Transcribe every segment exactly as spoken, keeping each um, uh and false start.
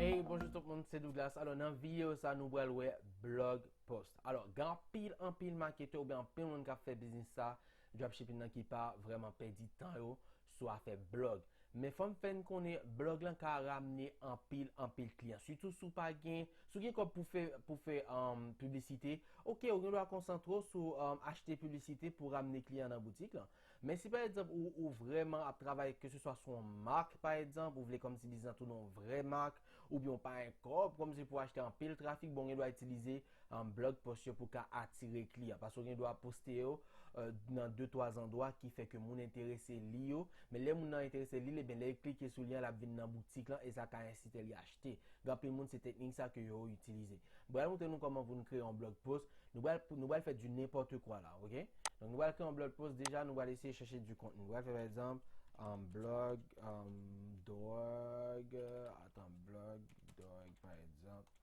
Hey, bonjou tout moun, se Douglas. Alò, nan videyo sa, nou pral wè blog post. Alò, gen anpil, anpil maketè oubyen anpil moun k ap fè biznis sa, dropshipping nan, ki pa vrèman pèdi tan yo sou afè blog. Men fò m fè n konnen, blog lan ka ramne anpil, anpil kliyan. Sitou si w pa gen, si w gen kòb pou fè, pou fè, um, piblisite, ok, ou gen dwa konsantre w sou, um, achte piblisite pou ramne kliyan nan boutik lan. Men si pa egzanp ou, ou vrèman ap travay, ke se swa sou yon mak pa egzanp, ou vle kòmsi biznis lan tounen yon vrè mak, oubyen w pa gen kòb kòmsi pou achte anpil trafik, bon, ou gen dwa itilize, um, blog post yo pou ka atire kliyan. Paske ou gen dwa poste yo, euh, nan de twa zandwa ki fè ke moun enterese li yo. Men lè moun nan enterese li, ebyen lè l klike sou li an, l ap vin nan boutik lan e sa ka ensite li achte. Gen anpil moun se teknik sa ke yo itilize. Mwen pral montre nou kòman pou nou kreye yon blog post. Nou pral, nou pral fè du n'importe quoi la, ok? Donk nou pral kreye yon blog post deja, nou pral eseye chèche du contenu. Nou pral fè pa egzanp, um, blog, um, drug, atan, blog, drug pa egzanp.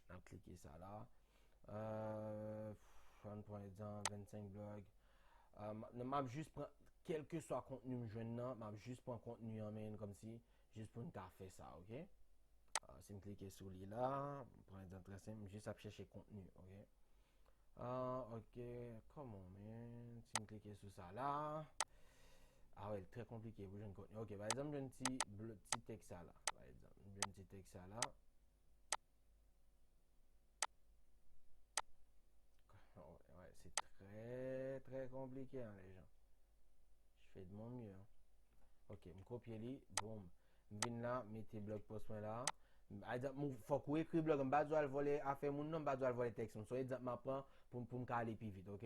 N ap klike sa la. Euh, ann pran egzanp vennsenk blog. Euh, m, m ap jis pran, kèlkeswa kontni m jwenn nan, m ap jis pran kontni an, men kòmsi, jis pou n ka fè sa, ok? Euh, si m klike sou li la, m pran egzanp trè senp, m jis ap chèche kontni, ok? Ah, ok, come on, man. Si m klike sou sa la, ah wè, l trè konplike pou jwenn kontni. Ok, pa egzanp, m jwenn ti, bl- ti tèks sa la, pa egzanp. M jwenn ti tèks sa la. Ouais, ouais, c'est très, très compliqué, hein, les gens. Je fais de mon mieux, hein. Ok, m kopye li, boum. M vin la, mete blog post mwen la. Pa egzanp, m, fòk ou ekri blog, m pa di w al vòlè afè moun non, m pa di w al vòlè tèks moun. Se egzanp m ap pran pou, pou m ka ale pi vit, ok?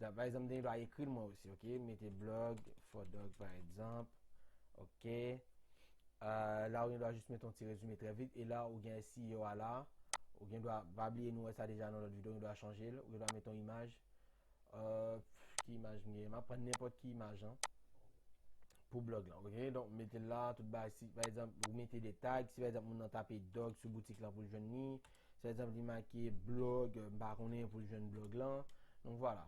Donk, pa egzanp, m te gen dwa ekri l mwen osi, ok? Mete blog for dog, pa egzanp. Ok. Euh, la, ou gen dwa jis mete yon ti rezime trè vit. E la, ou gen S E O a la. Ou gen dwa, pa bliye nou wè sa deja nan lòt videyo, ou gen dwa chanje l. Ou gen dwa mete yon imaj. Euh, pff, ki imaj m gen? M ap pran nenpòt ki imaj, an. Pou blog lan, ok? Donk, mete l la, tout bagay. Si, pa egzanp, ou mete de tag, si pa egzanp, moun nan tape dog sou boutik lan pou l jwenn li, si pa egzanp, li make blog, euh, m pa konnen pou l jwenn blog lan. Donk, vwala.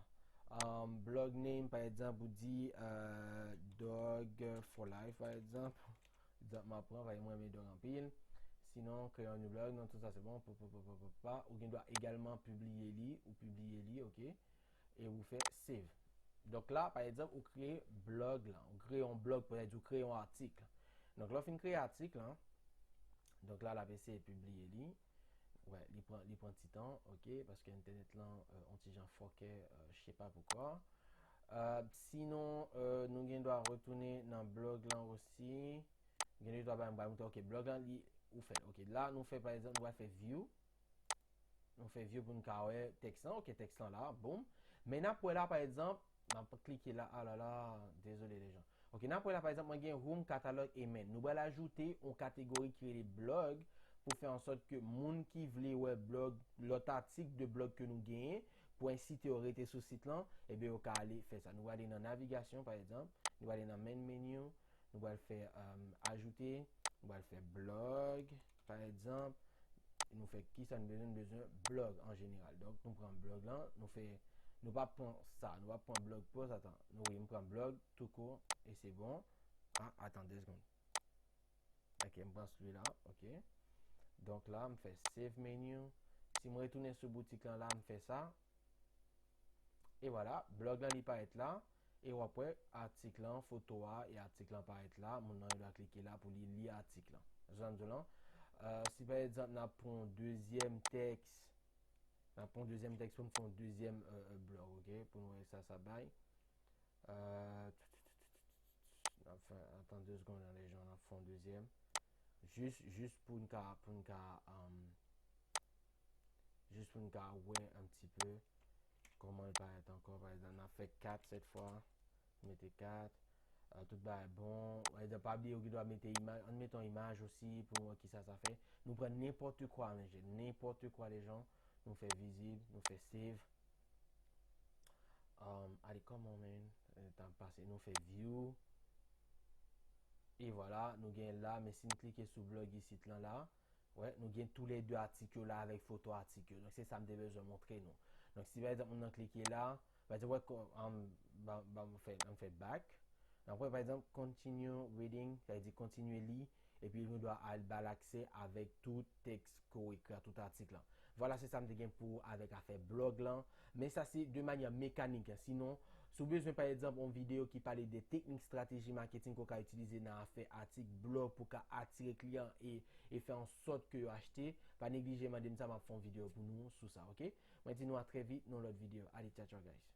Um, blog name, pa egzanp, ou di, euh, dog for life, pa egzanp. Egzanp, m ap pran, paske mwen renmen dog anpil. Sinon, kreye yon new blog, non, tout sa se bon. Pa, pa, pa, pa, pa, pa. Ou gen dwa egalman pibliye li, ou pibliye li, ok? E ou fè save. Donk la, pa egzanp, ou kreye blog lan, ou kreye yon blog, petèt ou kreye yon atik. Donk lè w fin kreye atik lan, donk la, l ap eseye pibliye li. Wè, li pran, li pran ti tan, ok, paske entènèt lan, euh, on ti jan fòkè, euh, je sais pas pourquoi. Euh, sinon, euh, nou gen dwa retounen nan blog lan osi. Gen de twa bagay m pral montre, ok, blog lan, li, ou fè l. Ok, la, nou fè, pa egzanp, nou pral fè view. Nou fè view pou n ka wè tèks lan. Ok, tèks lan la, boum. Men n ap wè la, pa egzanp, m ap klike la, ah là là, désolé les gens. Ok, n ap wè la, pa egzanp, mwen gen home, catalog e main. Nou pral ajoute yon kategori ki rele blog pou fè an sòt ke moun ki vle wè blog, lòt atik de blog ke nou genyen, pou ensite yo rete sou sit lan, ebyen, yo ka ale fè sa. Nou pral ale nan navigasyon, pa egzanp, nou pral ale nan main menu, nou pral fè, euh, ajoute, nou pral fè blog, pa egzanp, nou fè kisa nou bezwen, nou bezwen blog an jeneral. Donk, nou pran blog lan, nou fè, nou pa pran sa, nou pa pran blog post, atan, nou, wi, m pran blog, tou kou, e se bon. Ah, atan, de segonn. Ok, m pran sou la, ok. Donk la, m fè save menu. Si m retounen sou boutik lan la, m fè sa. E vwala, blog lan li parèt la. E w ap wè atik lan, foto a, e atik lan parèt la. Moun nan gen dwa klike la pou li li atik lan. Sa m di w lan. Euh, si pa egzanp, n ap pran yon dezyèm tèks, n ap pran yon dezyèm tèks pou n fè yon dezyèm, euh, euh, blog, ok? Pou n wè sa, sa bay. Euh, n ap fè, atan de segonn, les gens, n ap fè yon dezyèm. Jis, jis pou n ka, pou n ka, euh, jis pou n ka wè un petit peu kòman l parèt ankò. Pa egzanp, n ap fè kat sèt fwa. Mete kat. Euh, tout bagay bon. Pa egzanp, pa bliye ou gen dwa mete imaj. Ann mete yon imaj osi pou nou wè kisa sa fè. Nou pran nenpòt kwa, men je, nenpòt kwa, les gens. Nou fè vizib, nou fè save. Um, ale, come on, man. Euh, tan pase, nou fè view. E vwala, nou gen la, men si n klike sou blog isit lan la, wè, nou gen toulède atik yo la avèk foto atik yo. Donk, se sa m te bezwen montre nou. Donk, si pa egzanp, moun nan klike la, pa egzanp, wè, ko- um, ban ban m fè, ban m fè back. Apre, pa egzanp, continue reading, sa vle di kontinye li, epi nou dwe al ba l aksè avèk tout tèks ke w ekri a, tout atik lan. Vwala, se sa m te gen pou avèk afè blog lan. Men sa se de manyè mekanik. Sinon, si w bezwen, pa egzanp, yon videyo ki pale de teknik, estrateji maketing ke w ka itilize nan afè atik blog pou ka atire kliyan e, e fè an sòt ke yo achte, pa neglije mande m sa, m ap fè yon videyo pou nou sou sa, oke? Mwen di nou a trè vit nan lòt videyo. Ale, tchao, tchao, guys.